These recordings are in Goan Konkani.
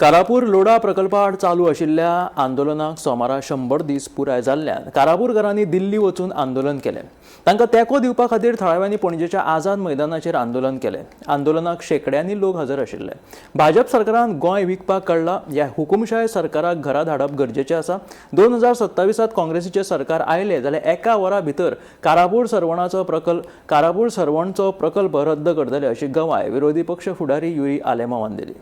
कारापूर लोढा प्रकल्पा आड चालू आशिल्ल्या आंदोलनाक सोमारा 100 दीस पुराय जाल्ल्यान कारापूरकारांनी दिल्ली वचून आंदोलन केलें. तांकां तेंको दिवपा खातीर थळाव्यांनी पणजेच्या आझाद मैदानाचेर आंदोलन केलें. आंदोलनाक शेंकड्यांनी लोक हजर आशिल्ले. भाजप सरकारान गोंय विकपाक काडला. ह्या हुकुमशाय सरकाराक घरा धाडप गरजेचें आसा. 2027त काँग्रेसीचें सरकार आयलें जाल्यार एका वरा भितर कारापूर सर्वणचो प्रकल्प रद्द करतले अशी गवाय विरोधी पक्ष फुडारी युरी आलेमावान दिली.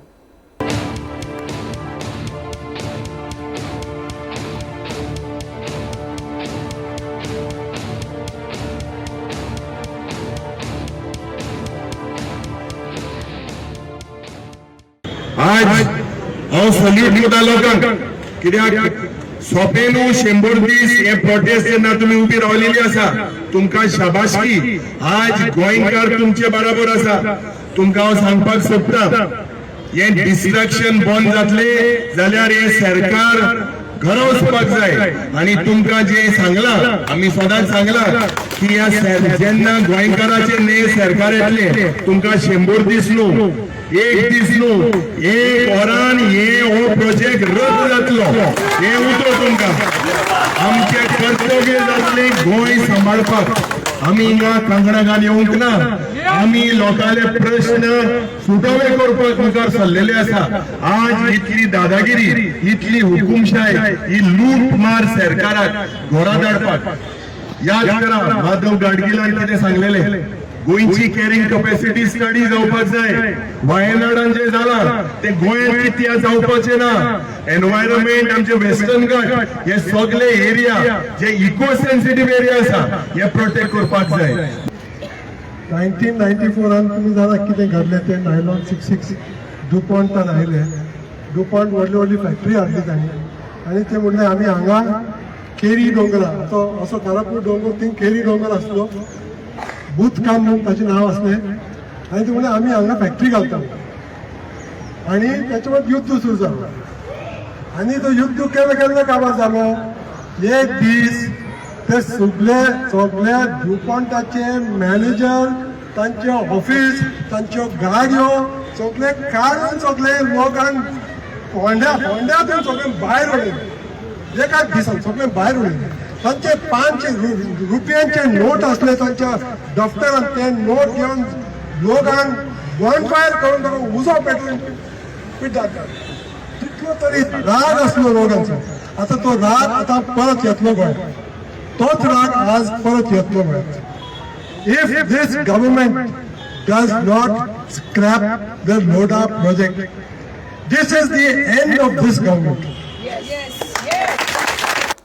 आज हांव सल्यूट दिता लोकांक, कित्याक सोंपे न्हू 100 दीस हे प्रोटेस्ट जेन्ना तुमी उबी रावलेली आसा, तुमकां शाबासकी. आज गोंयकार तुमचे बराबर आसा. तुमकां हांव सांगपाक सोदता, हे डिस्ट्रक्शन बंद जातले जाल्यार हे सरकार घरा वचपाक जाय. आनी तुमकां जे सांगलां, आमी सदांच सांगलां की ह्या जेन्ना गोंयकाराचे ने सरकार येतले, तुमकां 100 दीस न्हू, एक दीस न्हू, एक वरान हे हो प्रोजेक्ट रद्द जातलो. हे उतर तुमकां. आमचें कर्तव्य जातलें गोंय सांबाळपाक. आमी हिंगा कांकणां घालून येवंक ना, आमी लोकांले प्रश्न सुटावे करपाक मुखार सरलेले आसा. आज इतली दादागिरी, इतली हुकुमशाय, ही लूट मार सरकाराक घरा धाडपाक. याद करा, माधव गाडगिलान कितें सांगलेले, गोंयची कॅरिंग कपॅसिटी स्टडी जावपाक जाय. वायनाडान जे जाला ते गोंयांत कित्याक जावपाचें ना? एनवायरमेंट, आमचे वेस्टर्न घाट, हे सगळे एरिया जे इको सेन्सिटीव एरिया आसा, हे प्रोटेक्ट करपाक जाय. 1994रान तुमी जाणा कितें घडलें तें. नायलॉन 66 डुपॉन्टान आयले. डुपॉन्ट व्हडली व्हडली फॅक्टरी हाडली तांणी आनी ते म्हणलें, आमी हांगा केरी दोंगरा, तो असो कारापूर दोंगर, थंय केरी दोंगर आसलो, बूथकाम म्हणून ताचें नांव आसलें. आनी ते म्हणलें, आमी हांगा फॅक्टरी घालता. आनी ताच्या बाद युद्ध सुरू जालो आनी तो युद्ध केन्ना केन्ना काबार जालो. एक दीस ते सगळे सगळे ड्युपॉन्टाचे मॅनेजर, तांचे ऑफिस, तांच्यो गाडयो सगळे काडून सगळे लोकांक फोंड्या फोंड्यातून सगळे भायर उडयले. एकाच दिसान सगळे भायर उडयले. तांचे 500 रुपयांचे नोट आसले तांच्या दफ्तरान, ते नोट घेवन लोकांक गनफायर करून ताका उजो पेटोवन पिड्ड्यार. तितलो तरी राग आसलो लोकांचो. आतां तो राग आतां परत येतलो गोंयांत. तोच राग आज परत येतलो गोंयांत if this government does not scrap the Lodha project. This is the end of this government. Yes.